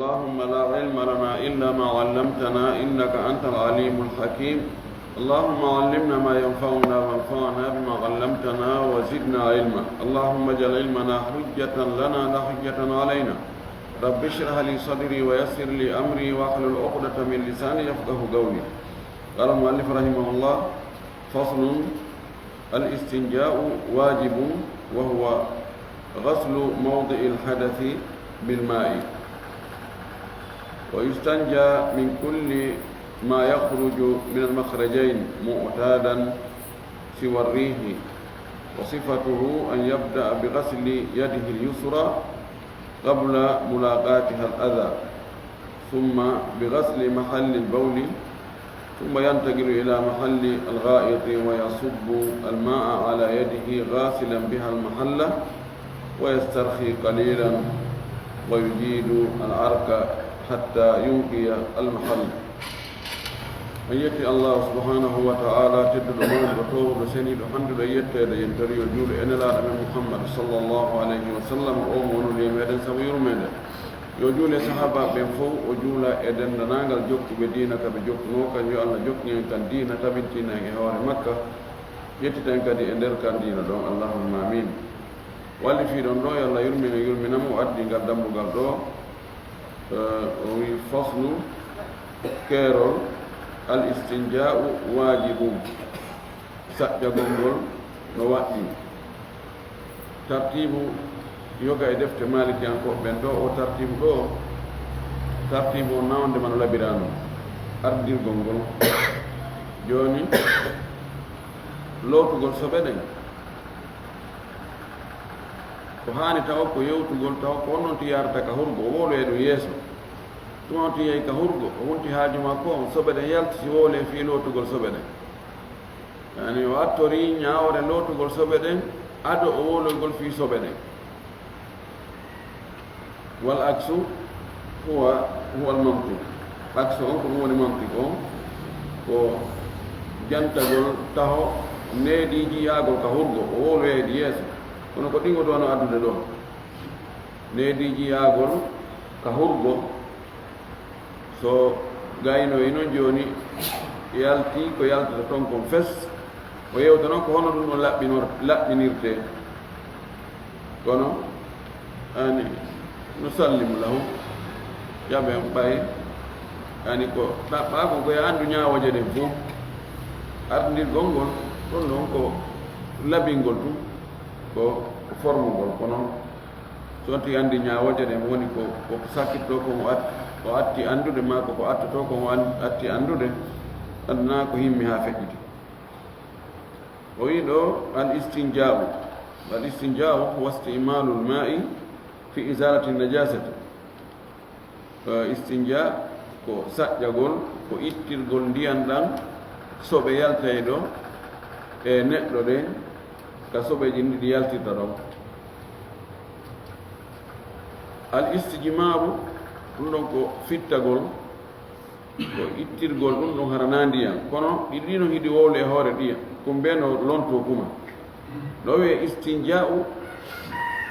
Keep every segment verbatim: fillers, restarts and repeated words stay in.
اللهم لا علم لنا إلا ما علمتنا إنك أنت العليم الحكيم. اللهم علمنا ما ينفعنا وانفعنا بما علمتنا وزدنا علما. اللهم اجعل علمنا حجة لنا لا حجة علينا. رب اشرح لي صدري ويسر لي أمري واحلل عقدة من لساني يفقه قولي. قال المؤلف رحمه الله: فصل: الاستنجاء واجب، وهو غسل موضع الحدث بالماء، ويستنجى من كل ما يخرج من المخرجين معتادا سوى الريح، وصفته أن يبدأ بغسل يده اليسرى قبل ملاقاتها الأذى، ثم بغسل محل البول، ثم ينتقل إلى محل الغائط ويصب الماء على يده غاسلا بها المحل، ويسترخي قليلا، ويجيد العرق حتى ينقي المحل. En yetti Allaahu subhaanahu wa ta'aalaa, tedduɗo, mawnuɗo, toowuɗo, seniiɗo, hannduɗo e yetteede, en tori yo juulu e Nelaaɗo men Muhammad, sallallaahu alayhi wa sallam, on mo o nuli e meɗen sabu yurmeende. Yo juulu e sahaabaaɓe ɓen fow, o juula e denndaangal jokkuɓe diina ka ɓe jokkunoo kan, yo Alla jokku en kan diina, tabintina en e hoore makka, yettita en kadi e nder kan diina ɗon, Allahumma amiin. Walli fii ɗon ɗoo, yo Alla yurmin en, yurmina mo, o addi ngal dambugal ɗoo, eh, o wi'i: faslu, keerol, al istinjaa'u waajibun, saƴƴagol ngol no waɗɗii. Tartiibu yoga e defte maalikiyankooɓe ɓen ɗoo, o tartiibu ɗoo, tartiibu on na wonde mano labiraano ardirgol ngol. Jooni, lootugol soɓe ɗen, ko haani tawa ko yewtugol, tawa ko on non tigi yaarata ka hurgo, o wowloya ɗum yeeso. Tuma on tigi yahi ka hurgo, o wonti haaju makko on, soɓe ɗen yalti, si wowlee fii lootugol soɓe ɗen. Yani, o attorii ñaawoore lootugol soɓe ɗen ado o wowloygol fii soɓe ɗen. Wal aksu huwa, huwa al mantiq. Aksu on ko ɗum woni mantiq on, ko jantagol taho neediiji yaagol ka hurgo, o wowloyay ɗi yeeso. Kono ko ɗin o ɗowano addude ɗoo. Neediiji yaagol ka hurgo, so gaynoyi non jooni, yaltii ko yaltata ton kon fes, o yewta non ko hono ɗum ɗon laɓɓinor-, laɓɓinirtee. Kono, ani, nusallimu lahu, jaɓen ɓay, ani, ko ɗaɓɓaa kon ko yo anndu ñaawooje ɗen fow. Artindirgol ngol, ɗon ɗon ko labingol tun, ko, ko formugol, kono so on tigi anndi ñaawooje ɗen, woni ko, ko sakkitoo kon o at-, o atti anndude, maa ko, ko attotoo kon o an-, atti anndude, anndu na ko himmi haa feƴƴiti. O wi'i ɗoo, al istinjaa'u. Al istinjaa'u huwa istimaalul maa'i fi izaalati najaasati. Eh, istinjaa ko saƴƴagol, ko ittirgol ndiyan ɗan soɓe yaltayɗo e neɗɗo ɗen, ka soɓeeji ɗin ɗi yaltirta ɗon. Al istijmaaru, ɗum ɗon ko fittagol, ko ittirgol ɗum ɗon hara naa ndiyan. Kono ɗi ɗiɗi non hiɗi wowle e hoore ɗiya, ko mbee no lontoo kuma. No wi'ee istinjaa'u,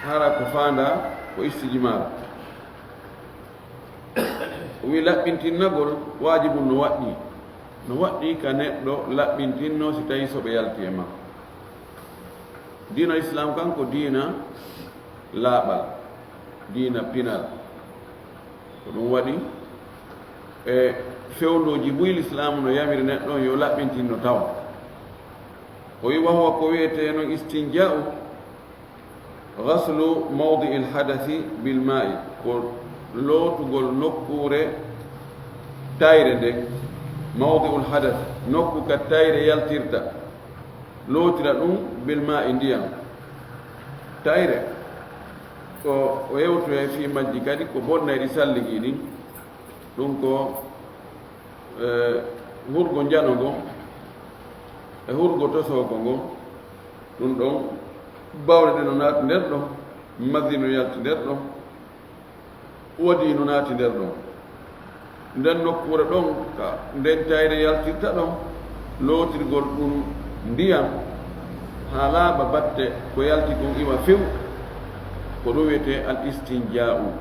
hara ko faandaa ko istijmaaru. O wi'i laɓɓintinnagol waajibun no waɗɗii. No waɗɗii ka neɗɗo laɓɓintinnoo si tawii soɓe yaltii e makko. Diina Islaam kan ko diina laaɓal, diina pinal. Ko ɗum waɗi e fewndooji buy Lislaamu no yamiri neɗɗo on yo laɓɓintinno tawa. O wi'i wa huwa ko wi'etee non istinjaa'u, ghaslu mawdi'il hadasi bil maa'i, ko lootugol nokkuure tayre nden, mawdi'ul hadas, nokku ka tayre yaltirta, lootira ɗum bil maa'i, ndiyan. Tayre, ko o yewtoyay fii majji kadi, ko bonnayɗi salligii ɗin, ɗum ko, eh, hurgo njano ngon e hurgo tosooko ngon, ɗum ɗon, bawle ɗen no naati nder ɗon, mazi no yalti nder ɗon, wadi no naati nder ɗon. Nden nokkuure ɗon, ka nden tayre yaltirta ɗon, lootirgol ɗum ndiyan haa laaɓa batte ko yalti kon iwa few, ko ɗum wi'etee al istinjaa'u.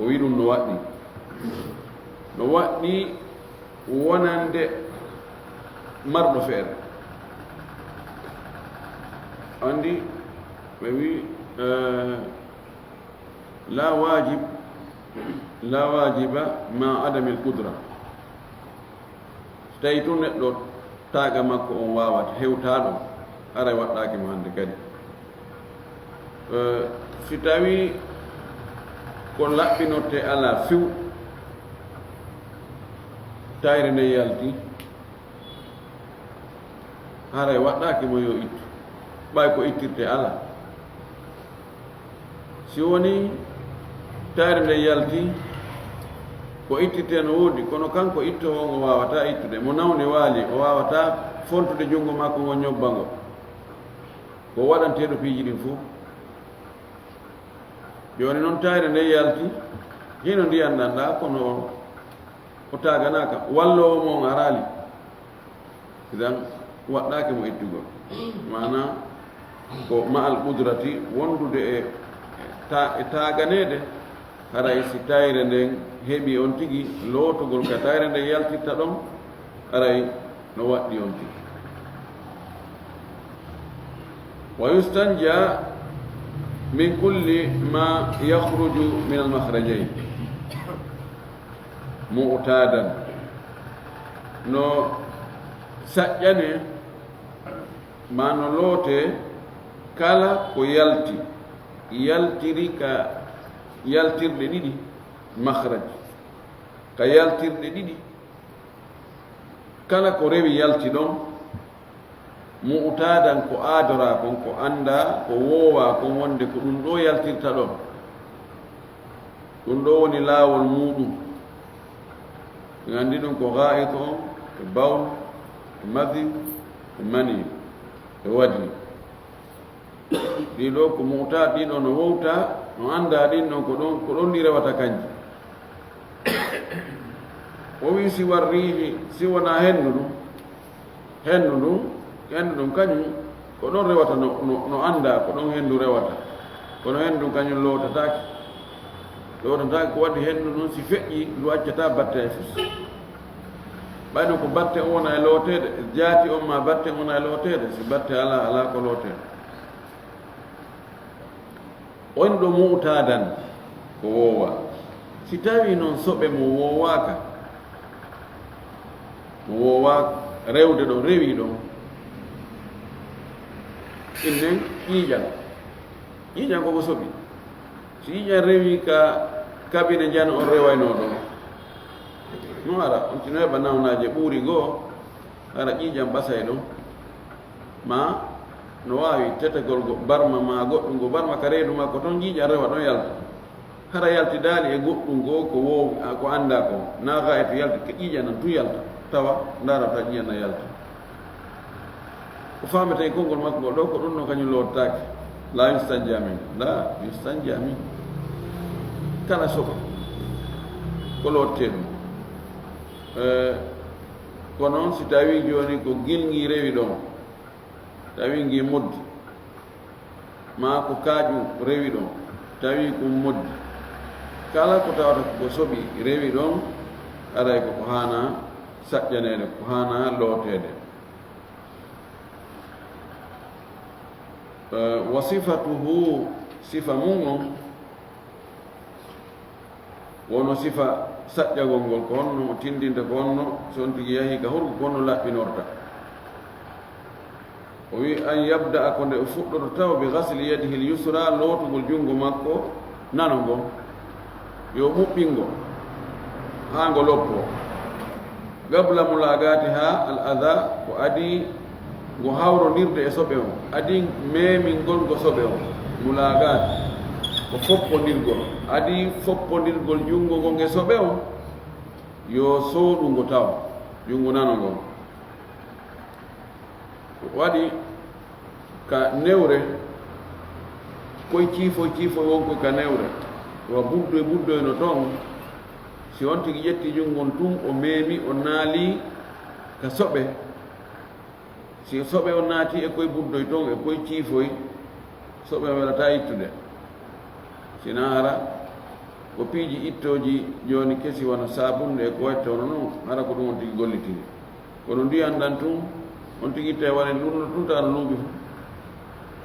O wi'i ɗun no waɗɗii. No waɗɗii wonande marɗo feere. Anndi, ɓe wi'i, eh, laa waajib, laa waajiba ma adamil qudra. Si tawii tun neɗɗo taaga makko on waawata, hewtaa ɗon, haray waɗɗaaki mo hande kadi. Eh, si tawii ko laɓɓinortee alaa few, tayre nden yalti, haray waɗɗaaki mo yo ittu, ɓay ko ittirtee alaa. Si wonii tayre nden yalti, ko ittirtee no woodi, kono kanko ittoowo on o waawataa ittude, mo nawne waali, o waawataa fontude junngo makko ngon ñobba ngo, ko waɗanteeɗo piiji ɗin fow. Jooni non tayre nden yalti, hino ndiyan ɗan ɗaa, kono o, o taaganaaka, walloowo mo on araali. Idan, waɗɗaaki mo ittugol. Maanaa, ko ma'al qudrati, wondude e ta-, e taaganeede, haray si tayre nden heɓi on tigi lootugol ka tayre nden yaltirta ɗon, haray no waɗɗi on tigi. Wa yustanja min kulli ma yakhruju min al makhrajayn. Mu'tadan. No saƴƴanee, maa no lootee kala ko yalti, yaltiri ka yaltirɗe ɗiɗi, makhraj, ka yaltirɗe ɗiɗi, kala ko rewi yalti ɗon, mu'tadan, ko aadoraa kon, ko anndaa, ko woowaa kon wonde ko ɗun ɗoo yaltirta ɗon. Ɗun ɗoo woni laawol muuɗun. En anndi ɗun ko ghaa'it on, e bawl, e madhi, e mani, e wadi. Ɗii ɗoo ko mu'taad, ɗii ɗoo no wowtaa, no anndaa ɗin ɗon ko ɗon, ko ɗon ɗi rewata kanji. O wi'i, siwa riihi, si wonaa henndu ndun. Henndu ndun, henndu ndun kañun, ko ɗon rewata no, no, no anndaa, ko ɗon henndu rewata. Kono henndu ndun kañun lootataake. Lootataake ko waɗi henndu ndun si feƴƴii, ndu accataa batte hay fus. Ɓay non ko batte on wona e looteede, jaati on maa batte on wona e looteede, si batte alaa, alaa ko looteede. On ɗoo mu'tadan ko woowaa. Si tawii non soɓe mo woowaaka, mo woowaa rewde ɗon, rewii ɗon, innen ƴiiƴan. Ƴiiƴan ko ko soɓi. Si ƴiiƴan rewii ka kabine njano on rewaynoo ɗon, no ara, on tino heɓa nawnaaje ɓuuri goo, hara ƴiiƴan ɓasay ɗon. Maa no waawi tetagol go barma maa goɗɗun go barma ka reedu makko ton, ƴiiƴan rewa ɗon yalta. Hara yaltidaali e goɗɗun goo ko woowi, a, ko anndaa kon. Naa gaayeto yalti ka ƴiiƴan nan tun yalta. Tawa ndaarata ƴiiƴan nan yalta. Ko faametee e konngol makko ngol ɗoo, ko ɗun non kañun lootaaki. Laa yustanja min. Laa yustanja min. Kala soɓe ko lootee ɗun. Eh, Ko non, si tawii jooni ko gilŋi rewi ɗon, tawi ngi moddi, maa ko kaaju rewi ɗon, tawi ko moddi, kala ko tawata ko soɓi rewi ɗon, aray ko ko haanaa saƴƴaneede, ko haanaa looteede. Eh, wa sifatuhu, sifa mun on, Wono sifa saƴƴagol ngol, ko honno o tindinta, ko honno si on tigi yahii ka hurgo, ko honno laɓɓinorta. O wi'i, an yabda'a, ko nde o fuɗɗoto taw, bi ghasli yadihi al-yusra, lootugol junngo makko nano ngon. Yo o ɓuɓɓin ngo, haa ngo loppoo. Qabla mulaagaatihaa al-adhaa, ko adii ngo hawrondirde e soɓe on, adii meemingol ngo soɓe on. Mulaagaat, ko foppondirgol, adii foppondirgol junngo ngon e soɓe on, yo sooɗu ngo taw, junngo nano ngon. Waɗi ka newre, koy ciifoy ciifoy won koy ka newre, wa buddoy buddoy no ton. Si on tigi ƴetti junngo ngon tun, o meemi, o naali ka soɓe. Si soɓe on naati e koy buddoy ton, e koy ciifoy, soɓe on welataa ittude. Si na hara, Ko piiji ittooji jooni kesi wano saabunde e ko wa'i hono non, hara ko ɗum on tigi gollitini. Kono ndiyan ɗan tun, on tigi ittay wano ɗum no tun tawa no luuɓi fu.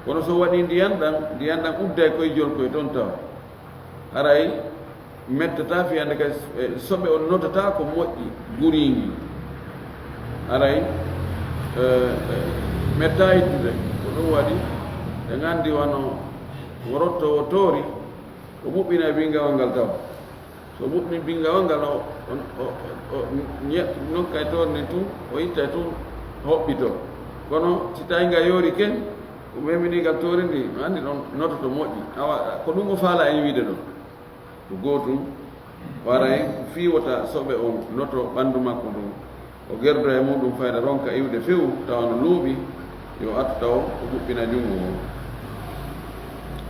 Kono so waɗii ndiyan ɗan, ndiyan ɗan udday koy jolkoy ton tawa. Haray mettataa fiyande kay, e, soɓe on notataa ko moƴƴi guriingi. Haray, e, e, mettaa ittude. Ko ɗum waɗi, en anndi wano worotto o toori, o ɓuɓɓina e binngawal ngal taw. So ɓuɓɓini binngawal ngal, o, o, o, o, ñe-, nokka e toon nden tun, o itta e tun, hoɓɓito. Kono si tawi nga yoori ken, o memini ngal toori ndi, no anndi ɗon nototo moƴƴi. Awa, ko ɗum o faala en wiide ɗon. Ko gootum, waray fii wota soɓe on noto ɓanndu makko ndun. O gerdoya e muuɗum fayda ronka iwde few, tawa no luuɓi, yo attu taw o ɓuɓɓina junngo ngon.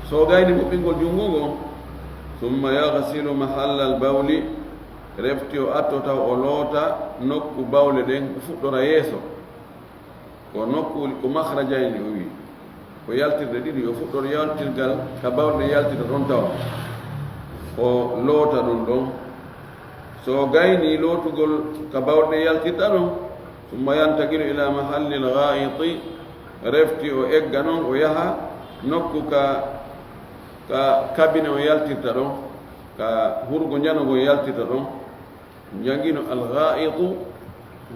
So o gayni ɓuɓɓingol junngo ngon, summa yaghsilu mahallal bawli, refti o atto taw o loota nokku bawle ɗen, o fuɗɗora yeeso. Ko nokku, ko makhrajayni o wi'i. Ko yaltirɗe ɗiɗi, o fuɗɗor yaltirgal ka bawɗe yaltirta ɗon tawa. O loota ɗum ɗon. So o gaynii lootugol ka bawɗe yaltirta ɗon, summa yantaqilu ila mahallil ghaa'iti, refti o egga non, o yaha nokku ka, ka kabine o yaltirta ɗon, ka hurgo njano ngon yaltirta ɗon. Jangino, al-gha'itu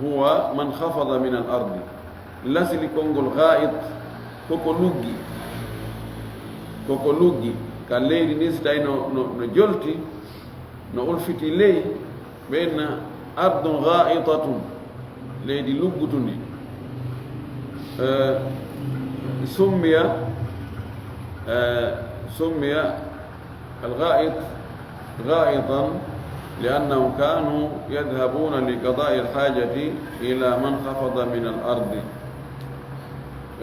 huwa man khafada min al-ardi. Lasili konngol gha'it ko ko luggi. Ko ko luggi. Ka leydi ndin si tawi no, no, no jolti, no ulfiti ley, ɓe inna ardun gha'itatun. Leydi luggutundi. Eh, summiya, eh, summiya الغائط غائطا لأنهم كانوا يذهبون لقضاء الحاجة إلى من خفض من الأرض.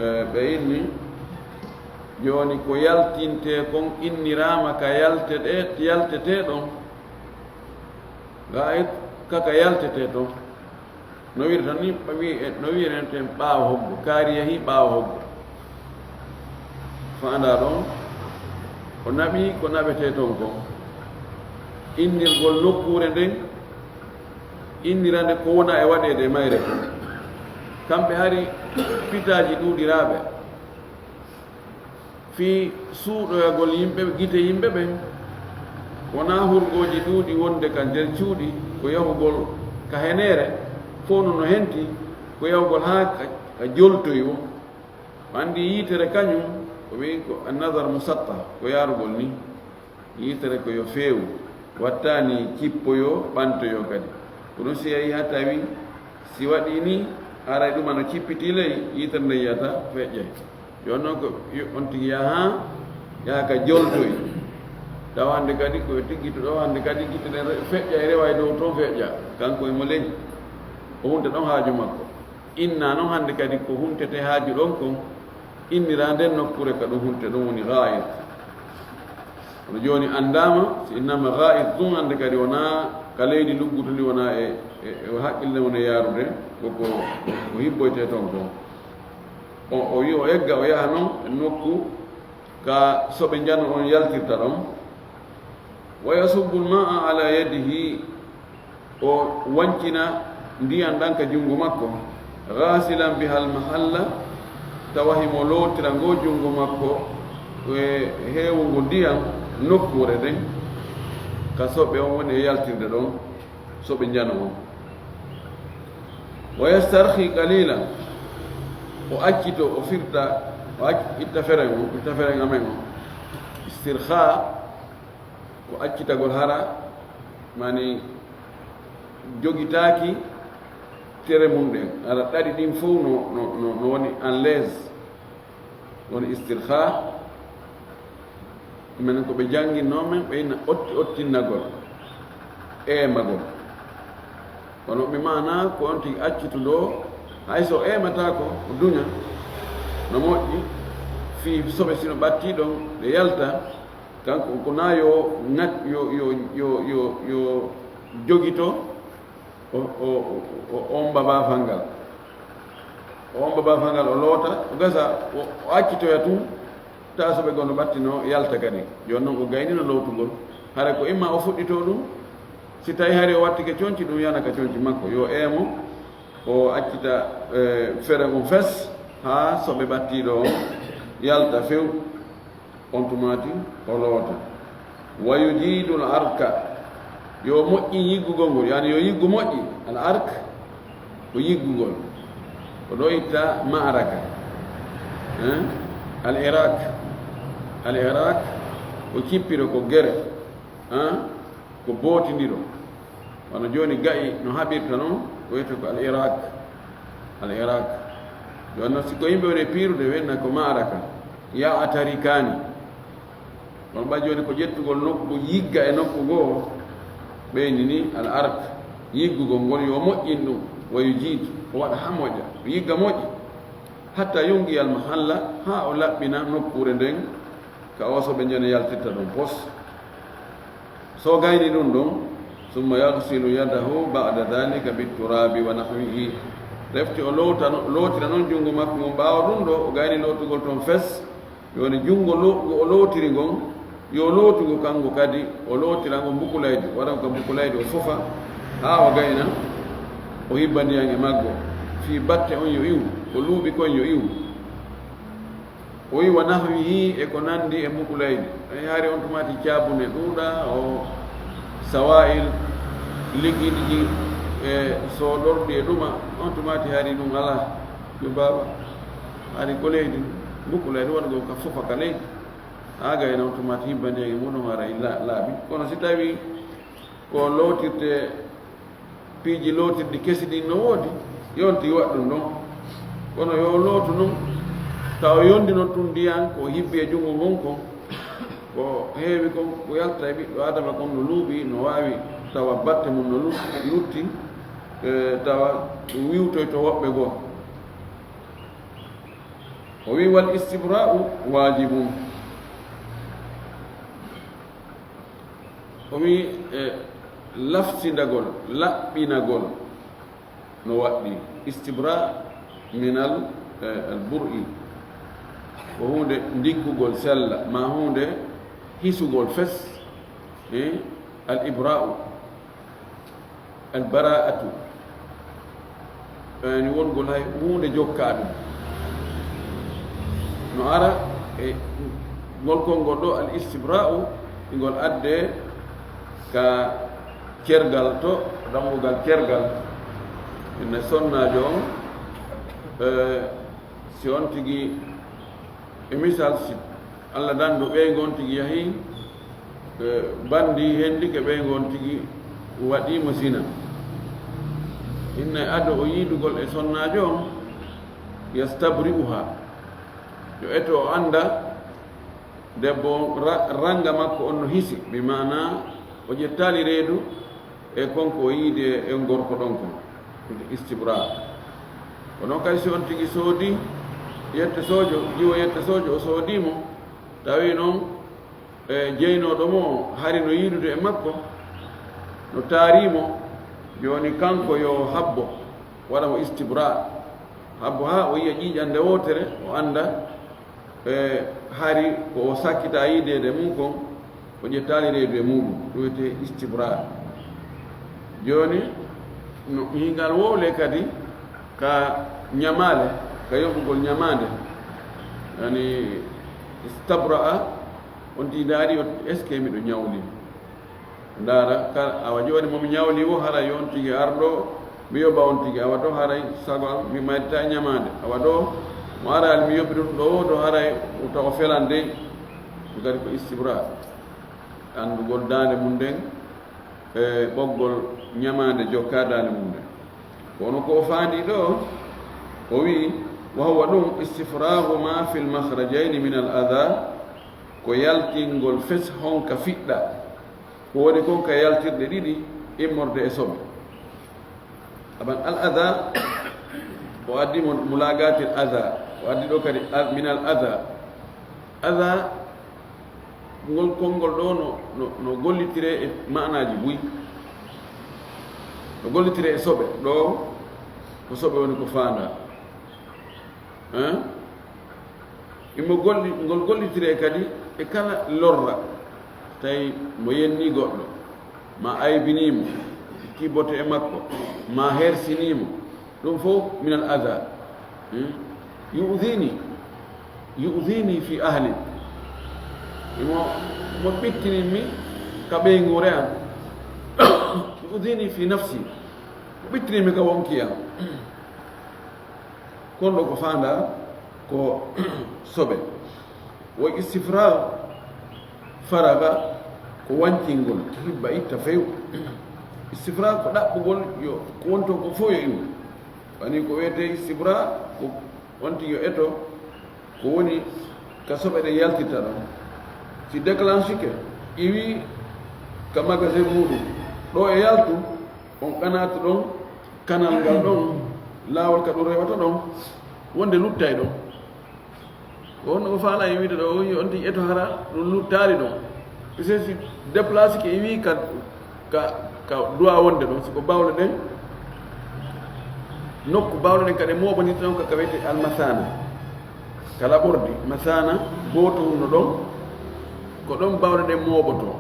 Eh, ɓe inni, jooni ko yaltintee kon inniraama ka yalteɗe-, yaltetee ɗon. Ga'it ka ka yaltetee ɗon. No wi'irta ni, wi-, no wi'irenten ɓaawo hoggo, kaari yahii ɓaawo hoggo. Faandaa ɗon, o naɓii ko naɓetee ton kon. Innirgol nokkuure nden, innira nde ko wona e waɗeede e mayre kon. Kamɓe hari fitaaji ɗuuɗiraaɓe. Fii suuɗoyagol yimɓe, gite yimɓe ɓen, wonaa hurgooji ɗuuɗi wonde ka nder cuuɗi, ko yahugol ka heneere, fow no no henti, ko yahugol haa ka, ka joltoy woo. O anndi yiitere kañum, o wi'i ko annadar musatta, ko yaarugol ni. Yitere ko yo feewu, wattaani cippoyoo, ɓantoyoo kadi. Ko ɗun si yahii haa tawi si waɗii nii, haray ɗun no cippitii ley, yitere nden yahata feƴƴay. Jooni non ko yo on tigi yaha, yaha ka joltoy. Tawa hannde kadi ko yo tiggito ɗoo, hannde kadi gite ɗen re-, feƴƴay, reway dow ton feƴƴa. Kanko e mo ley, o hunta ɗon haaju makko. Inna non hannde kadi ko huntete haaju ɗon kon, innira nden nokkuure ka ɗun hunte, ɗun woni ghaa'it. Kono jooni anndaama, si innama ghaa'it ɗun hannde kadi wonaa ka leydi luggutundi, wonaa e, e, e haqqille mun e yaarude, ko, ko, ko hibboytee ton kon. O, o wi'i o egga, o yaha non e nokku ka soɓe njano on yaltirta ɗon. Wa yasubbul ma'a ala yadihi, o wancina ndiyan ɗan ka junngo makko, ghasilan bihal mahalla, tawa himo lootira ngoo junngo makko e heewugo ndiyan nokkuure nden, ka soɓe on woni e yaltirde ɗon, soɓe njano on. Wa yastarhi qalilan, o accito, o firta, o acc-, itta feren on, itta feren amen on. Istirha, ko accitagol hara, mani jogitaaki tere mun ɗen. Hara ɗaɗi ɗin fow no, no, no, no woni en l'aise. Woni istirha. Menen ko ɓe jannginnoo men, ɓe inna otti ottinnagol, eemagol. Kono mi maanaa ko on tigi accituɗo, hay so eemataako, o duña, no moƴƴi, fii soɓe si no ɓattii ɗon, ɗe yalta, kanko ko naa yo ŋat-, yo, yo, yo, yo, yo jogito o, o, o, o omba baafal ngal. O omba baafal ngal, o loota, o gasa, o, o accitoya tun, taa soɓe goo no ɓattinoo yalta kadi. Jooni non o gaynino lootugol, Hara ko imma o fuɗɗitoo ɗum, si tawii hari o wattike conci, ɗum yana ka conci makko. Yo eemo, o accita, eh, fere ngun fes, haa soɓe ɓattiiɗo on yalta few, on tumaati o loota. Wa yujiidul arka, yo moƴƴin yiggugol ngol, yani yo yiggu moƴƴi. Al ark, ko yiggugol. Ko ɗo itta ma'araka. Eh? Al Iraq. Al Iraq, ko cippiro, ko gere. Eh? Ko bootindiro. Wano jooni ga'i no haɓirta non, ko wiyetee ko Al Iraq. Al Iraq. Jooni non, si ko yimɓe woni e piirude, wenna ko ma'araka. Ya'tarikaani. Kono ɓay jooni ko ƴettugol nokku yigga e nokku goo, ɓeyni ni al ark, yiggugol ngol yo moƴƴin ɗum, wa yujiid, o waɗa haa moƴƴa, o yigga moƴƴa, hatta yunqiyal mahalla, haa o laɓɓina nokkuure nden, ka o soɓe nden yaltirta ɗon pos. So o gayni ɗum ɗon, summa yaghsilu yadahu ba'da dhalika bitturaabi wa nahwihi. Refti o loota no-, lootira non junngo makko ngon ɓaawo ɗum ɗo, o gayni lootugol ton fes, Yo woni junngo lo-, ngo o lootiri ngon, yo lootu ngo kanko kadi, o lootira ngo mbukulaydi, waɗa ngo ka mbukulaydi, o fofa, haa o gayna, o hibba ndiyan e maggo. Fii batte on yo iwu, ko luuɓi kon yo iwu. O wi'i, "Wa nahwihi", e ko nanndi e mbukulaydi. Ay, hari on tumaati caabune ɗuuɗa, o sawaa'il, likiidiji, e sooɗorɗi e ɗuma, on tumaati hari ɗum alaa. Yo baaba, hari ko leydi, mbukku leydi, waɗugol ka fofa ka leydi. Haa gayna on tumaati hibbandi e muɗum hara illa laaɓi. Kono si tawii ko lootirte, piiji lootirɗi kesi ɗin no woodi, yonti waɗ ɗum ɗon. Kono yo lootu non, tawa yondino tun ndiyan ko hibbi e junngo ngon kon, ko heewi kon, ko yalta e ɓiɗɗo Aadama kon no luuɓi, no waawi tawa batte mum no lu-, lutti, e, tawa ɗum wiwtoyto woɓɓe goo. O wi'i, "Wal istibra'u waajibun." O wi'i, e, lafsindagol, laɓɓinagol no waɗɗi. Istibra minal, e, al bur'i. Ko huunde ndiggugol sella, maa huunde hisugol fes. E, al ibra'u. Al bara'atu, yani wongol hay huunde jokkaa ɗum. No ara e ngol konngol ɗoo, al istibra'u, ngol addee ka cergal to, dammugal cergal. Inne sonnaajo on, e, si on tigi, e misal, si Alla dandu ɓeyngu on tigi yahi, e, bandi hendike ɓeyngu on tigi waɗii mo zina. Inne ado o yiidugol e sonnaajo on, yastabri'uha. Yo eto o annda debbo on ra-, ranga makko on no hisi, bi maana o ƴettaali reedu, e kon ko o yiidi e, e gorko ɗon kon, wiyetee istibra. Kono kay si on tigi soodi yette soojo, jiwo yette soojo, o soodii mo, tawi non, e, jeynooɗo mo, hari no yiidude e makko, no taarii mo, jooni kanko yo habbo, waɗa mo istibra. Habbo haa o yi'a ƴiiƴan nde wootere, o annda, e, hari ko o sakkitaa yiideede mum kon, o ƴettaali reedu e muuɗum, ɗum wiyetee istibra. Jooni, no hingal wowlee kadi ka ɲamaale, ka yoɓugol ɲamaande. Yani, istabra'a, on tigi ndaari, o, "Est-ce que miɗo ɲawli?" Ndaara, ka, awa jooni mo mi ɲawli wo, haray yo on tigi ar ɗoo, mi yoɓa on tigi. Awa ɗoo haray sago am, mi mayta e ɲamaande. Awa ɗoo, mo araali mi yoɓi ɗum ɗoo wo, ɗoo haray o tawa felan dey. Ɗum kadi ko istibra. Anndugol daande mum nden, e ɓoggol ɲamaande jokkaa daande mum nden. Kono ko o faandii ɗoo, o wi'i, "Wa huwa ɗum istifraagu ma fil makhrajayni min al adha, ko yaltingol fes honka fiɗɗa." Ko woni kon ka yaltirɗe ɗiɗi immorde e soɓe. Aban al adha, o addi mo mulagatil adha, o addi ɗo kadi a-, min al adha. Adha, ngol konngol ɗo no, no, no gollitiree e maanaaji buy. No gollitiree e soɓe. Ɗo ko soɓe woni ko faandaa. Hein? Imo golli-, ngol gollitiree kadi e kala lorra. Tawi mo yennii goɗɗo, maa aybinii mo, itti bote e makko, maa hersinii mo, ɗum fof min al adha. Hmm? Yu'dhini, yu'dhini fi ahli. Imo, mo ɓittinin mi ka ɓeynguure an. Yu'dhini fi nafsi. Mo ɓittinin mi ka wonkii an. Kon ɗoo ko faandaa ko soɓe. Wo istifraagu faraga ko wancingol, hibba itta few. Istifraagu ko ɗaɓɓugol yo ko wonto ko fow yo iwu. Wani ko wiyetee istibra, ko wonti yo eto, ko woni ka soɓe ɗen yaltirta ɗon. Si déclenchike, iwi ka magasin muuɗum, ɗo e yaltu, on qanaatu ɗon, kanal ngal ɗon, laawol ka ɗum rewata ɗon, wonde luttay ɗon. Ko honno o faalaa e wiide ɗo, o wi'i on tigi eto hara ɗum luttaali ɗon. Puisque si déplacé ke iwi ka, ka, ka duwa wonde ɗon, si ko bawle ɗen, nokku bawle ɗen ka ɗe mooɓondirta ɗon ka, ka wiyetee almasana. Ka laɓordi, masana, gooto wonno ɗon, ko ɗon bawle ɗen mooɓotoo.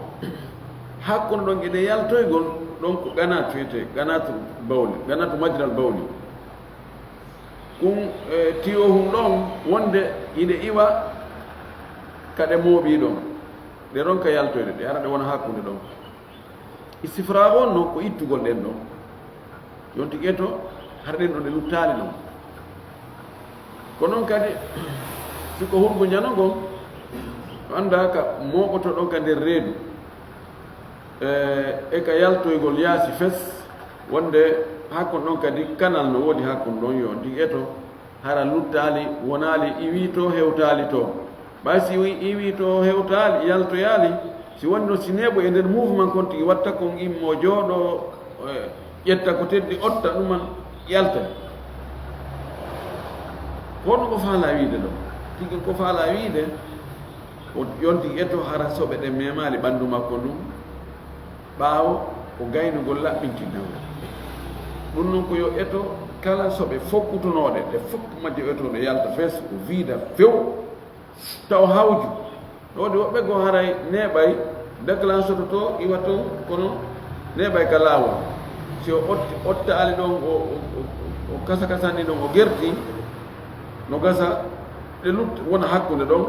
Hakkunde ɗon e ɗe yaltoygol, ɗon ko qanaatu wiyetee, qanaatu bawli, qanaatu majral bawli. Kun, e, tiyo hun ɗon wonde hiɗe iwa ka ɗe mooɓii ɗon. Ɗe ɗon ka yaltoyde, ɗe hara ɗe wona hakkunde ɗon. Istifraagu on non ko ittugol ɗen ɗon. Yonti eto, hara ɗen ɗon ɗe luttaali ɗon. Ko non kadi, si ko hurgo njano ngon, o anndaa ka mooɓotoo ɗon ka nder reedu. E, e ka yaltoygol yaasi fes, wonde hakkon ɗon kadi kanal no woodi hakkon ɗon, yo on tigi eto, hara luttaali, wonaali, iwii to, hewtaali to. Ɓay si wi-, iwii to, hewtaali, yaltoyaali, si woni ɗon, si neeɓo e nder mouvement kon tigi watta kon immo jooɗo, e, ƴetta ko teddi, otta ɗuman, yalta. Ko honno ko faalaa wiide ɗon? Tigi ko faalaa wiide, o yonti eto hara soɓe ɗen memaali ɓanndu makko ndun, ɓaawo o gaynugol laɓɓintinagol. Ɗun non ko yo eto kala soɓe fokkutunooɗe, ɗe fof majje o eto ɗe yalta fes, o viida few, taw hawju. Ɗo waɗi woɓɓe goo haray neeɓay, déclenchoto to, iwa ton, kono neeɓay ka laawol. Si o otti, ottaali ɗon, o, o, o, o kasa-kasani ɗon, o gerti, no gasa, ɗe lut-, wona hakkunde ɗon,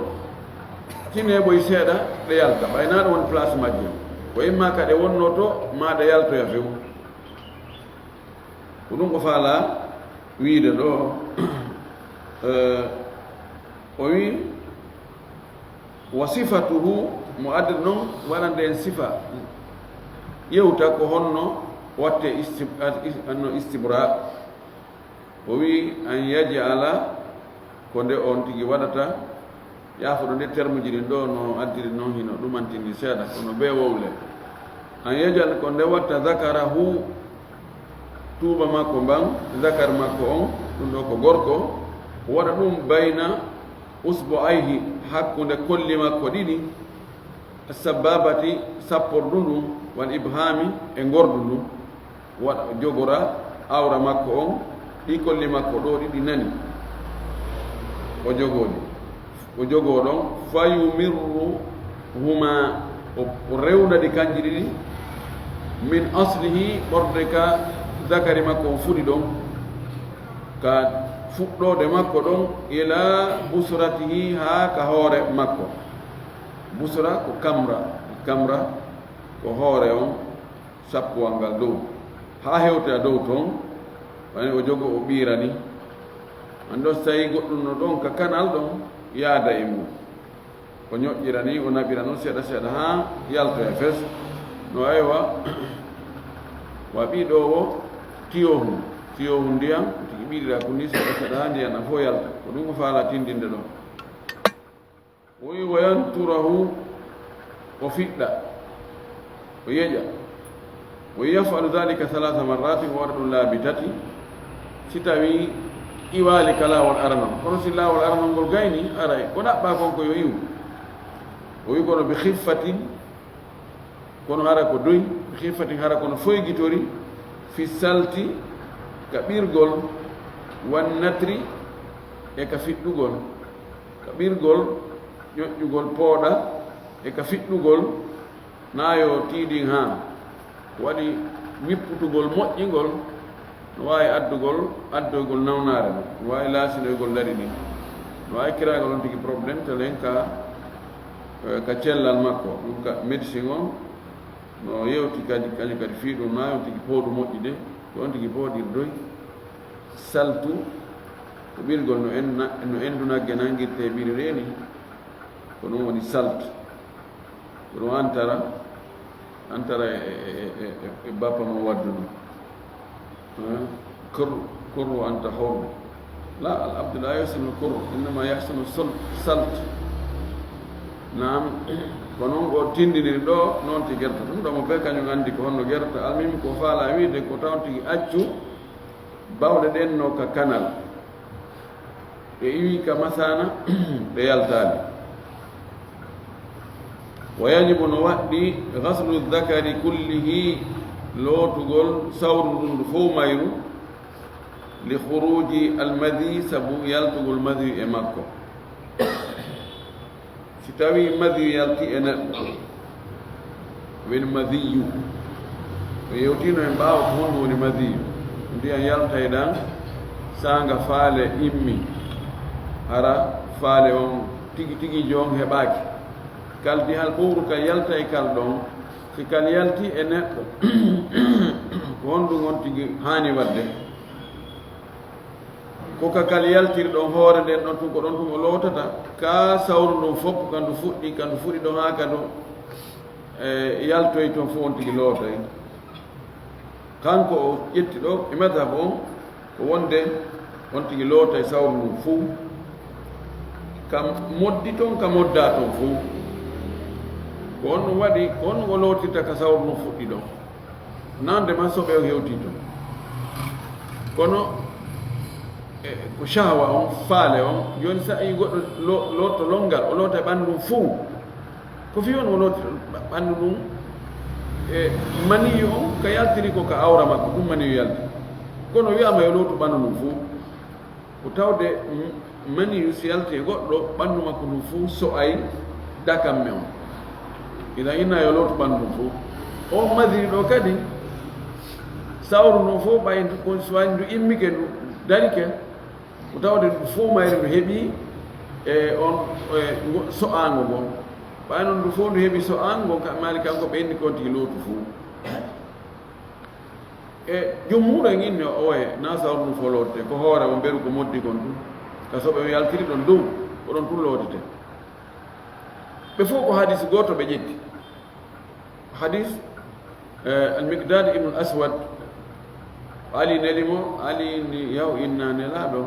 si neeɓoy seeɗa, ɗe yalta. Ɓay naa ɗe woni place majje. Ko imma ka ɗe wonnoo to, maa ɗe yaltoya few. Ko ɗun o faalaa wiide ɗo, eh, o wi'i, wa sifatuhu, mo addi non waɗande en sifa, yewta ko honno watte istib-, at-, is-, anno istibra. O wi'i, an yaj'ala, ko nde on tigi waɗata, yaafuɗo nde termuji ɗin ɗo no addiri non hino ɗumantini seeɗa, kono bee wowle. An yaj'al, ko nde watta zakarahu, tuuba makko mban, zakar makko on, ɗun ɗo ko gorko, o waɗa ɗun bayna usbu'ayhi, hakkunde kolli makko ɗiɗi, as-sabbabati, sappordu ndun, wal ibhami, e ngordu ndun. Waɗa, o jogora awra makko on, ɗi kolli makko ɗo ɗiɗi nani. O jogoo ɗi. O jogoo ɗon, fa yumirruhuma, o, o rewna ɗi kanji ɗiɗi, min aslihi, ɓorde ka zakari makko on fuɗi ɗon, ka fuɗɗoode makko ɗon, ila busratihi, haa ka hoore makko. Busra ko kamra, kamra ko hoore on, sappuwal ngal dow, haa hewtoya dow ton, wani o jogo o ɓiirani. An ɗon, so tawii goɗɗun no ɗon ka kanal ɗon, yaada e mun. O ñoƴƴira ni, o naɓira non seeɗa seeɗa haa yaltoya fes. No aywa, wa ɓii ɗo wo tiyo hun, tiyo hun ndiyan, tigi ɓiiɗira kun ni seeɗa seeɗa haa ndiyan ɗan fof yalta. Ko ɗun o faalaa tindinde ɗon. O wi'i, "Wa yanturahu", o fiɗɗa, o yeƴa. "Wa yaf'alu dhalika thalatha marratin", o waɗa ɗun laabi tati, si tawii iwaali ka laawol aranol. Kono si laawol aranol ngol gayni, aray, ko ɗaɓɓaa kon ko yo iwu. O wi'i, kono bi khiffatin, kono hara ko doy, khiffatin hara kono foygitori, fi salti, ka ɓirgol, wan natri, e ka fiɗɗugol, ka ɓirgol, ƴoƴƴugol pooɗa, e ka fiɗɗugol, Naayoo tiiɗin haa waɗi wipputugol moƴƴingol, no waawi addugol, addoygol nawnaare, no waawi laasinoygol lari ɗin, no waawi kiraagol on tigi problème telen ka, eh, ka cellal makko, ɗum ka médecin on, no yewti kadi, kañum kadi fii ɗum naayoo tigi pooɗu moƴƴude, ko on tigi pooɗirdoy, saltu, ko ɓirgol no en-, no endu nagge nangirtee ɓiri reeni, ko ɗum woni salt. Ko ɗum antara, antara e, e, e, e, e bappa mo wadduno. Eh, kur, kur wa anta hur. La, al abdu la yahsunu kur, innama yahsunu sul-, salt. Naam, ko non o tindiniri ɗo, non ti gerta. Ɗum ɗo mo be kañum andi ko honno gerta. Almuhim ko faala wiide ko taw tigi accu bawɗe ɗen no ka kanal. Ɓe iwi ka masaana, ɓe yaltaali. Wa yajibu no waɗɗi ghaslu dhakari kullihi, lootugol sawru ndun ndu fow mayru, li khuruji al madhi, sabu yaltugol madhi e makko. Si tawii madiyu yalti e neɗɗo, woni madiyu. O yewtiino en ɓaawo ko honɗum woni madiyu. Ndiyan yaltay ɗan, saanga faale immi, hara faale on tigi tigi jon heɓaaki. Kal di hal ɓowru ka yaltay kal ɗon, si kal yalti e neɗɗo, ko honɗum on tigi haani waɗde? Ko ka kal yaltiri ɗon hoore nden ɗon tun, ko ɗon tun o lootata. Ka sawru ndun fow, ka ndu fuɗɗi, ka ndu fuɗɗi ɗon haa ka ndu, e, yaltoy ton fow on tigi lootay. Kanko o ƴetti ɗo, e madhab on, ko wonde on tigi lootay sawru ndun fow. Ka moddi ton, ka moddaa ton fow. Ko on ɗum waɗi, ko on o lootirta ka sawru ndun fuɗɗi ɗon. Nande ma soɓe o hewti ton. Kono, e, ko shahwa on, faale on, joni sa yi goɗɗo lo-, lotto longal, o loota ɓandu ndun fow. Ko fii on o looti ɓa-, ɓandu ndun, e, maniyu on ka yaltiri ko ka awra makko, ɗum maniyu yalti. Kono wi'ama yo lootu ɓandu ndun fow. Ko tawde m-, maniyu si yalti e goɗɗo, ɓandu makko ndun fow so'ay dakamme on. Ina inna yo lootu ɓandu ndun fow. On madiri ɗo kadi, sawru ndun fow ɓay ko si wayi ndu immike, ndu darike, ko tawde ndu fow mayre ndu heɓi e on, e ngo-, so'aango ngon. Ɓay non ndu fow ndu heɓi so'aango ngon, ka maali kanko ɓe inni kon tigi lootu fow. E jumhuur en inni o, oye, na sawru ndun fow lootete, ko hoore on mberu ko moddi kon tun. Ka soɓe on yaltiri ɗon dow, ko ɗon tun lootete. Ɓe fow ko hadis gooto ɓe ƴetti. Hadis, eh, Al-Miqdad ibn Aswad, Ali neli mo, Ali ni, yaw inna Nelaaɗo,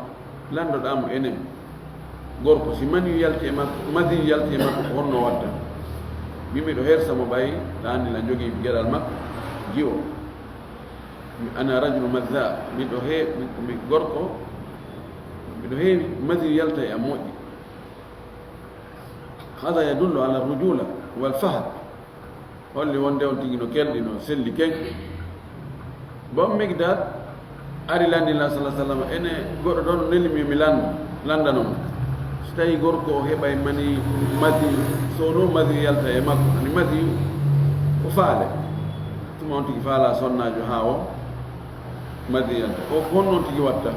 landoɗaa mo enen. Gorko, si mani yalti e makko, madi yalti e makko, ko honno watta? Mi miɗo hersa mo ɓay, ɗaani la jogii geɗal makko, jiwo. Mi, ana rajulu madha, miɗo he-, mi, mi gorko, miɗo heewi, madi yalta e am moƴƴi. Hada yadullu ala rujula wal fahr. Holli wonde on tigi no kelɗi, no selli ken. Bon Migdad ari landi la sallallahu alaihi wasallam, ene goɗɗo ɗon neli mi, mi landa, landano mo. Si tawi gorko o heɓay mani madi, so no madi yalta e makko, ani madi o faale. Tuma on tigi faala sonnaajo haa o madi yalta. O ko honno on tigi watta?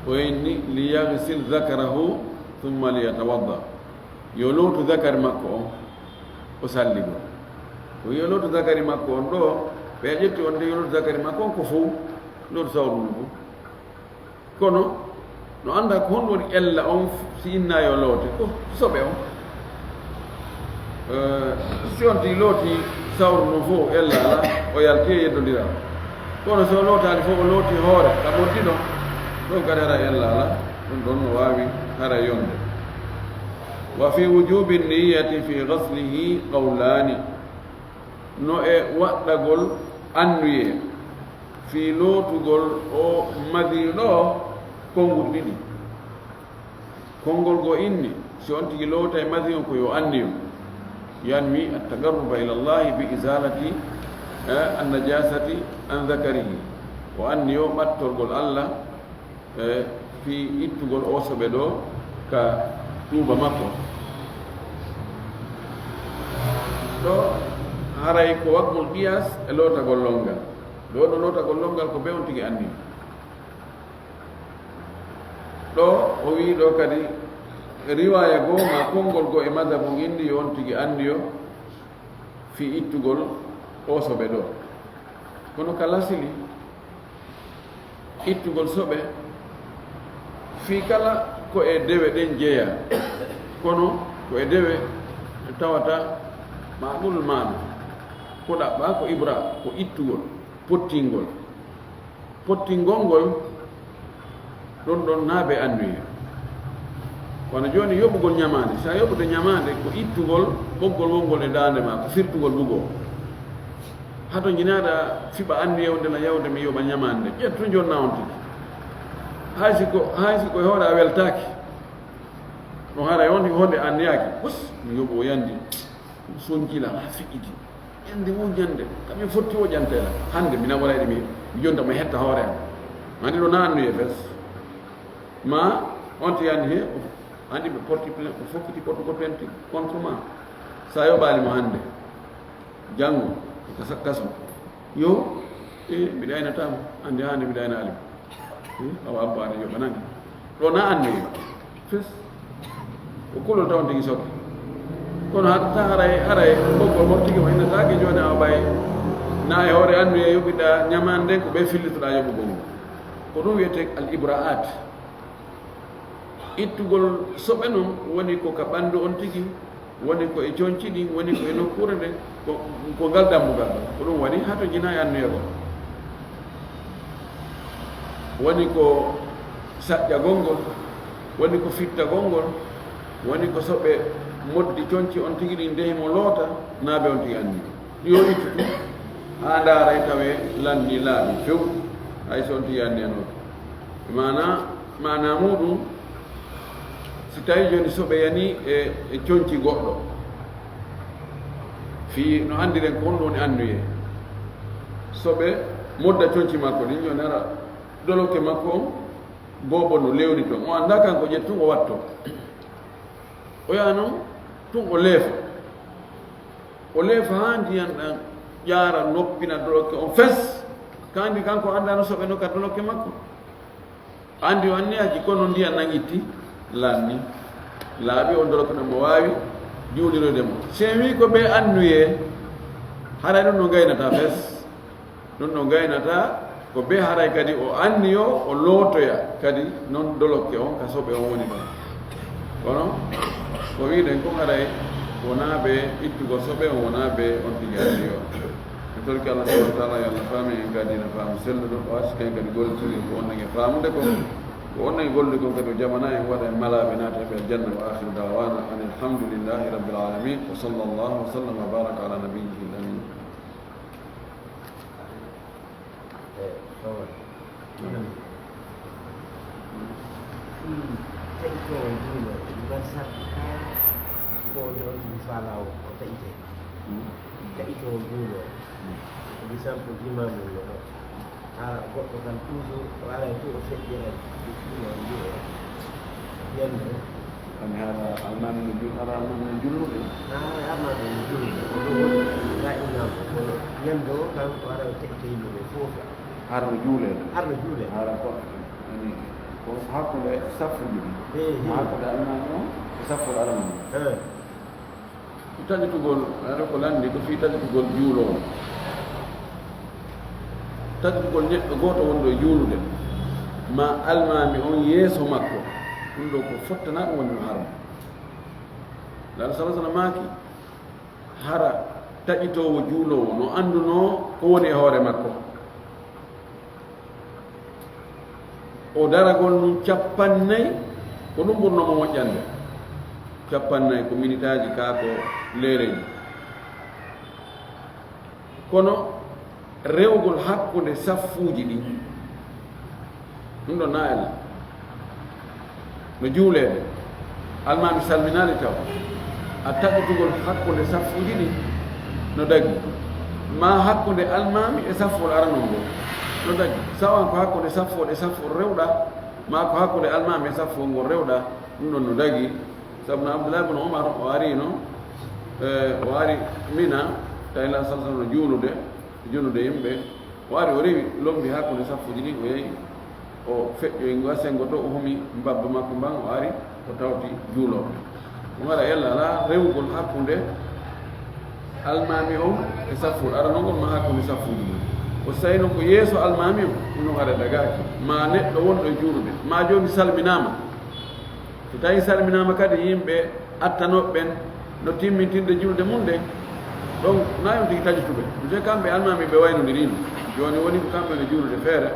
O inni, "Liyaghsil dhakarahu thumma liyatawadda." Yo lootu zakari makko on, o salligo. Ko yo lootu zakari makko on ɗo, ɓe ƴetti on de yo lootu zakari makko on ko fow, lootu sawru ndu fow. Kono, no annda ko honɗum woni ella on si inna yo loote, ko soɓe on. Eh, si on tigi looti sawru ndun fow ella alaa, o yalti e yeddondiral. Kono si o lootaali fow, o looti hoore, ka moddi ɗon, ɗon kadi hara ella alaa, ɗum ɗon no waawi hara yonde. Wa fi wujubi niyyati fi ghaslihi qawlani. No e waɗɗagol annuyee fii lootugol o madiyu ɗo, konguɗi ɗiɗi. Konngol goo inni, si on tigi lootay madiyu on ko yo anniyo, yanwi at-taqarruba ila Allahi bi izalati, eh, an-najasati an dhakarihi. O anniyo ɓattorgol Allah, eh, fii ittugol o soɓe ɗo ka tuuba makko. Ɗo, Haray ko waggol qiyaas e lootagol lonngal. Ɗoo ɗoo lootagol lonngal ko bee on tigi anndi. Ɗoo o wi'i ɗoo kadi riwaaya goo maa konngol goo e madhabu nginndi yo on tigi anndiyo fii ittugol oo soɓe ɗoo. Kono ka lasili, ittugol soɓe fii kala ko e dewe ɗen jeyaa, kono ko e dewe tawata maɗul maana, ko ɗaɓɓaa ko ibra, ko ittugol, pottingol. Pottingol ngol, ɗon ɗon naa ɓe annuye. Kono jooni yoɓugol ɲamaande, si a yoɓude ɲamaande, ko ittugol ɓoggol wonngol e daande maa, ko firtugol bugoo. Hato njinaaɗa fiɓa annuye wonde na yawde mi yoɓa ɲamaande, ƴettu jonna on tigi. Hay si ko, hay si ko e hoore a weltaaki, no haray on honde anniyaaki, bus, mi yoɓo yandi, sonkila, a fiɗɗiti. Andi wo ɲande, kam en fotti wo ƴanteela. Hande mi nawora ɗi mi, mi jonta mo hetta hoore am. Mani ɗo na annuye fes. Ma, on ti yandi he, andi ɓe porti plainte, o fokkiti portugol plainte contre ma. Sa yoɓaali mo hande. Janngo, ko sa-, kaso. Yo, e, mbiɗa aynata mo. Andi hande mbiɗa aynaali mo. Hmm? Awa abbaade yoɓanani. Ɗo na anndi. Fes. Ko kulol taw tigi soke. Kono hatta haray, haray, ɓoggol mo tigi o innataake jooni awa ɓay. Na e hoore anndi e yoɓiɗa ɲamaande ko ɓe fillitoɗa yoɓugol ngol. Ko ɗum wiyetee al ibra'at. Ittugol soɓe non woni ko ka ɓandu on tigi, woni ko e conci ɗin, woni ko e nokkuure nden, ko, ko ngal dambugal ɗon. Ko ɗum waɗi hato jinaa e annuye goo. Woni ko saƴƴagol ngol, woni ko fittagol ngol, woni ko soɓe moddi conci on tigi ɗin ndehi mo loota, naa ɓe on tigi anni. Yo ittu tun, haa ndaaray tawee lanni laaɓi few, hay so on tigi anni e non. Maanaa, maanaa muuɗum, si tawii jooni soɓe yanii e, e conci goɗɗo, fii no anndiren ko honɗum woni annuyee. Soɓe modda conci makko ɗin, jooni hara doloke makko on, boobo no lewni ton. O anndaa kanko ƴettun o wattoo. O yaha non, tun o leefa. O leefa haa ndiyan ɗan ƴaara noppina doloke on fes. Ka anndi kanko anndaa no soɓe no ka doloke makko. Anndi o anniyaaji kono ndiyan ɗan itti lanni. Laaɓi on doloke ɗon mo waawi juuliroyde mo. Si en wii ko ɓe annuyee, haray ɗun no ngaynataa fes. Ɗun no ngaynataa ko bee haray kadi o anniyo o lootoya kadi non dolokke on ka soɓe on woni ɗon. Kono ko wi'uɗen kon haray wonaa bee ittugol soɓe on, wonaa bee on tigi anniyo. En torki Allah subhanahu wa ta'ala yo Allah faamin en ka diina faamu selluɗo, o arsike en kadi gollitiri ko wonɗen e faamude kon. Ko wonɗen e gollude kon kadi o jabana en, waɗa en malaaɓe naata e aljanna. Wa akhiru da'wana anil hamdulillahi rabbil alamin. Wa sallallahu wa sallama wa baraka ala nabiyyihil amin. E, ɗon waɗi. Ɗum taƴitoowo juuloowo, ɗum waɗi sarti haa ko o tigi faalaa o, o taƴitee. Taƴitoowo juuloowo. Ko exemple, imaamu no ɗo. Haa goɗɗo kan toujours, o aray fof o feƴƴira juuloowo, juuloowo. Ɓen ɗo. Ani hara almaami no jul-, hara almaami no jullude? Haa, hara almaami no jullude. Ko ɗum woni, gaa imaamu, kono ñande o kan, o ara o te'ita yimɓe ɓe fof. Hara no juulee? Hara no juulee. Hara ko, ani, ko hakkunde saffuuji ɗi. Ehe. Hakkunde almaami on e saffu almaami on. Ehe. Taƴitugol, hara ko lanndi ko fii taƴitugol juuloowo. Taƴitugol neɗɗo gooto wonɗo e juulude, maa almaami on yeeso makko, ɗum ɗoo ko fottanaa ɗum woni no harmi. Laaɗo sala sala maaki, hara taƴitoowo juuloowo no anndunoo ko woni e hoore makko. O daragol nun cappannayi, ko ɗum ɓurnoo mo moƴƴande. Cappannayi ko minitaaji kaa ko leereeji. Kono rewgol hakkunde saffuuji ɗin, ɗum ɗo naayal no juuleede. Almaami salminaali taw. A taƴitugol hakkunde saffuuji ɗin no dagi. Maa hakkunde almaami e saffol aranol ngol no dagi. Sawan ko hakkunde saffol e saffol rewɗa, maa ko hakkunde almaami e saffol ngol rewɗa, ɗum ɗon no dagi. Sabu no Abdullahi ibn Umar o ariino, eh, o ari Mina, Tawi Nulaaɗo sallallahu alaihi wasallam no juulude, junude yimɓe, o ari, o rewi, lombi hakkunde saffuuji ɗin, o yehi, o feƴƴoyi nga sengo to, o humi mbabba makko mban, o ari, o tawti juulooɓe. Ɗun haray ella alaa rewugol hakkunde almaami on e saffuuɗo, aranol ngol maa hakkunde saffuuji ɗin. O sa'i non ko yeeso almaami on, ɗun haray dagaaki, maa neɗɗo wonɗo e juulude, maa jooni salminaama. So tawii salminaama kadi, yimɓe attanooɓe ɓen no timmintinde julde mun nden, ɗon na on tigi taƴutuɓe. Mise kamɓe almaami ɓe waynondiri no. Jooni woni ko kamɓe no juulude feere,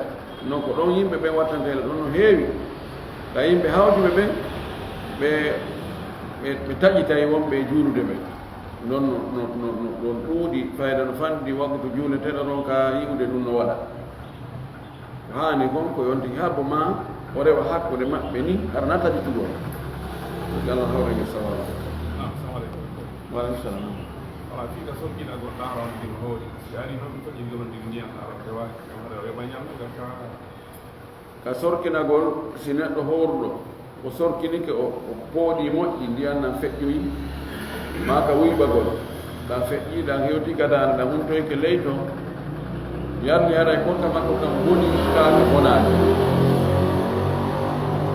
non ko ɗon yimɓe ɓen wattanta hela ɗon no heewi. Ka yimɓe hawjuɓe ɓen, ɓe, ɓe, ɓe taƴitay wonɓe e juulude ɓen. Non no, no, no, no, ɗon ɗuuɗi fayda no fanɗi waqtu juuleteeɗo ɗon ka yi'ude ɗun no waɗa. Ko haani kon, ko yo on tigi habbo maa o rewa hakkunde maɓɓe ni, hara na taƴitugol. Ko Alla hawrani sawaba. Naam, salamu aleykum. Wa aleykum salam. Wala fii ka sorkinagol ɗaarawndi no hoori. Si ari non ɗum faƴi yonondiri ndiyan ɗaarawde waaki, kam hara o yoɓa ñamde ka. Ka sorkinagol, si neɗɗo horuɗo, o sorkinike, o, o pooɗii moƴƴi, ndiyan nan feƴƴoyi, maa ka wuyɓagol, ɗan feƴƴii, ɗan hewtii ka daande, ɗan huntoyike ley ton, yarni haray korka makko kan boni, kaa ka bonaali.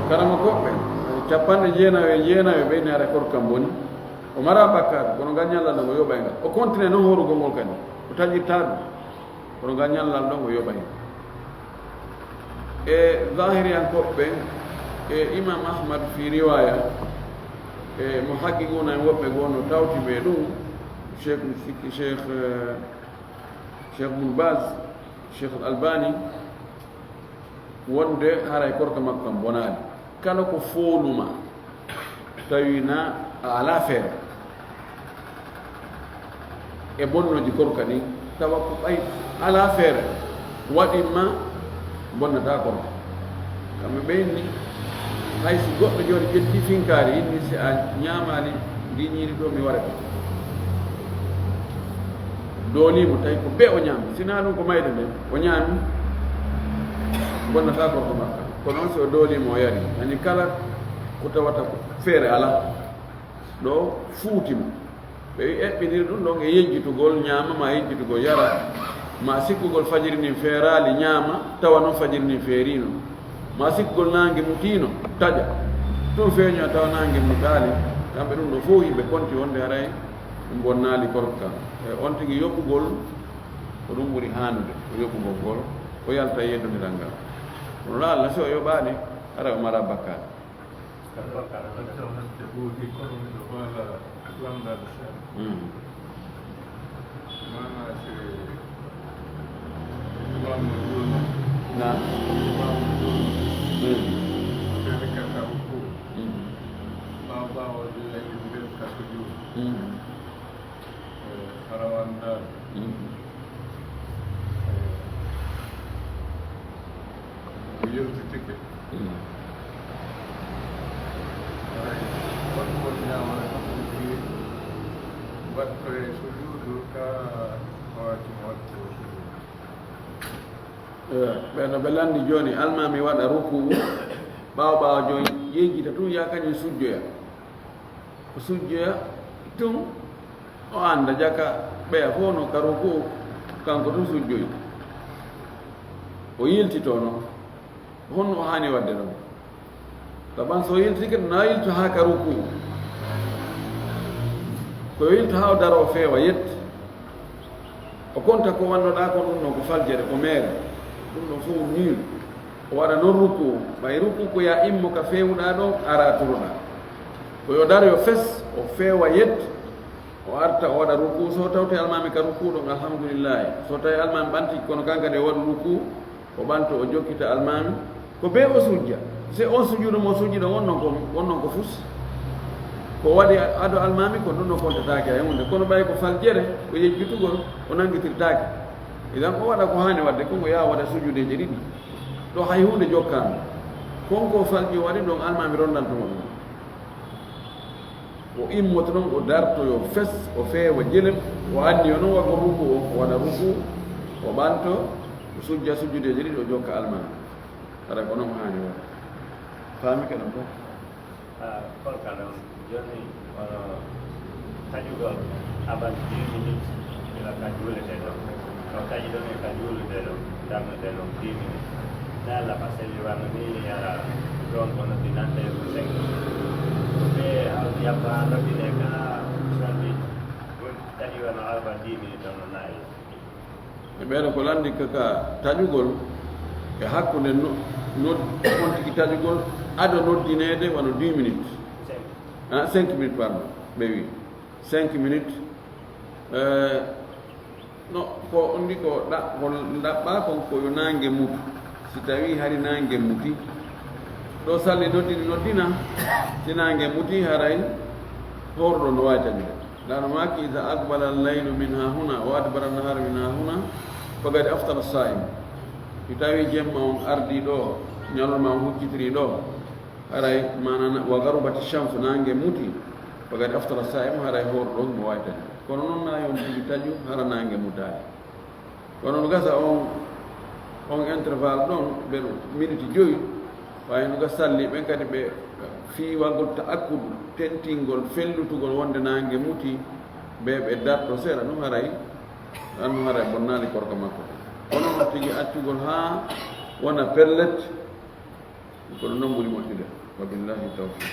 Karamokooɓe, capanɗe jeenayo e jeenayo ɓeyni haray korka kan boni. O maraa bakkaatu, kono ngal ñallal ɗon o yoɓay ngal. O kontinay non horugol ngol kadi. O taƴirtaa ɗum. Kono ngal ñallal ɗon o yoɓay. E Zahiriyankooɓe ɓen, e Imam Ahmad fii riwaaya, e muhaqqiquuna en woɓɓe goo no tawti ɓe ɗum, Cheikh Sikki, Cheikh, eh, Cheikh Ibn Baz, Cheikh Al Albani, wonde haray korka makko kan bonaali. Kala ko foolumaa, tawi na a alaa feere e bonnooji korka ɗin, tawa ko ɓay alaa feere waɗi ma bonnataa korka. Kamɓe ɓe inni, hay si goɗɗo jooni ƴetti finkaari, inni si a ñaamaali ndi ñiiri ɗoo, mi waɗa ɗum. Doolii mo, tawi ko bee o ñaami, si naa ɗum ko mayde nden, o ñaami, bonnataa korka makka. Kono on si o doolii mo, o yari, ani kala ko tawata ko feere alaa, ɗo fuuti mo. Ɓe eɓɓiniri ɗum ɗon e yejjitugol ñaama, maa yejjitugol yara, maa sikkugol fajiri ndin feeraali ñaama, tawa non fajiri ndin feeriino, maa sikkugol naange mutiino, taƴa, ɗum feeñoo tawa naange mutaali. Kamɓe ɗum ɗo fow hiɓe konti wonde haray ɗum bonnaali korka kan. E on tigi yoɓugol ko ɗum ɓuri haanude, ko yoɓugol ngol, o yalta e yeddondiral ngal. Kono la Allah, si o yoɓaali, haray o maraa bakkaat. Mm. Naam. Mm. Mm. Mm. Eh, hara wondaani. Mm. Eh, o yewtitike. Mm. Haray, on woni ñaamana kam, ɗum wi'i, waɗto e sujuudu ka, o acci mo waɗto e sujuudu. Eh, ɓe no ɓe lanndi jooni, almaami waɗa rukuu, ɓaawo ɓaawo jooni, yejjita tun, yaa kañum sujjoya. O sujjoya tun, o annda jaka ɓeya fow no ka rukuu, kanko tun sujjoyi. O yiltitoo non. Honno o haani waɗde non? Taban so o yiltike, na yilto haa ka rukuu. Ko o yilto haa o daroo feewa, yetta. O konta ko wannoɗaa kon, ɗun ɗon ko faljere, ko meere. Ɗun ɗon fow nul. O waɗa non rukuu. Ɓay rukuu ko yaa immo ka feewuɗaa ɗon, araa turoɗaa. Ko yo daro yo fes, o feewa yet, o arta o waɗa rukuu. So tawte almaami ka rukuu ɗon, alhamdulillahi. So tawi almaami ɓanti, kono kan kadi o waɗu rukuu, o ɓanto o jokkita almaami. Ko bee o sujja. Se on sujuudu mo sujji ɗon, wonnon ko, wonnon ko fus. Ko waɗi ado almaami, ko ɗun no kontataake hay huunde. Kono ɓay ko faljere, ko yejjitugol, o nanngitirtaake. Idan o waɗa ko haani waɗde, ko ngo yaha waɗa sujuudeeje ɗiɗi. Ɗo hay huunde jokkaama. Kon ko falji o waɗi ɗon, almaami ronndanto mo ɗun. O immoto ɗon, o dartoyo fes, o feewa jelem, o anniyo non waɗugol rukuu, o waɗa rukuu, o ɓanto, o sujja sujjudeeje ɗiɗi, o jokka almaami. Haray ko non haani waɗde. Faamike ɗon fow? Ah, korka ɗon, jooni, hono taƴugol avant dix minutes, Ka juulete ɗon. Ɗo taƴi ɗon e ka juulete ɗon. Damnete ɗon dix minutes. Nde Allah fasali wano ni yara ɗon kono dinante ko cinq. Ko ɓe hawti yabba noddine ka soixante-dix. Ɗum taƴi wano alba dix minutes ɗon no nayi. E ɓeeɗo ko lanndi ka, ka taƴugol e hakkunde no-, nod-, on tigi taƴugol ado noddineede wano dix minutes. Cinq. Ah, cinq minutes, pardon, ɓe wi. Cinq minutes. Eh, no, ko on ndi ko ɗa-, ko ɗaɓɓaa kon ko yo naange mutu. Si tawii hari naange muti, ɗo salli noddini noddina, si naange muti haray hooruɗo no waawi taƴude. Ndaa no maaki, "Iza aqbala al-laylu min haahuna wa adbara an-nahaaru min haahuna, faqad aftara as-saa'im." Si tawii jemma on ardii ɗo, ñalorma on huccitirii ɗo, haray maana na, "wa gharubati shamsu", naange muti, "faqad aftara as-saa'im", haray hooruɗo on no waawi taƴude. Kono non na yo on tigi taƴu hara naange mutaali. Kono no gasa on, on intervalle ɗon, ɓe miniti joyi, ɓay no gasa salli ɓen kadi ɓe fii waɗgol ta'akkudu, tentingol, fellutugol wonde naange muti, ɓe, ɓe darto seeɗa, ɗum haray, ɗan ɗum haray bonnaali korka makko. Kono no tigi accugol haa wona pellet, ko ɗum non ɓuri moƴƴude. Wa billahi tawfiq.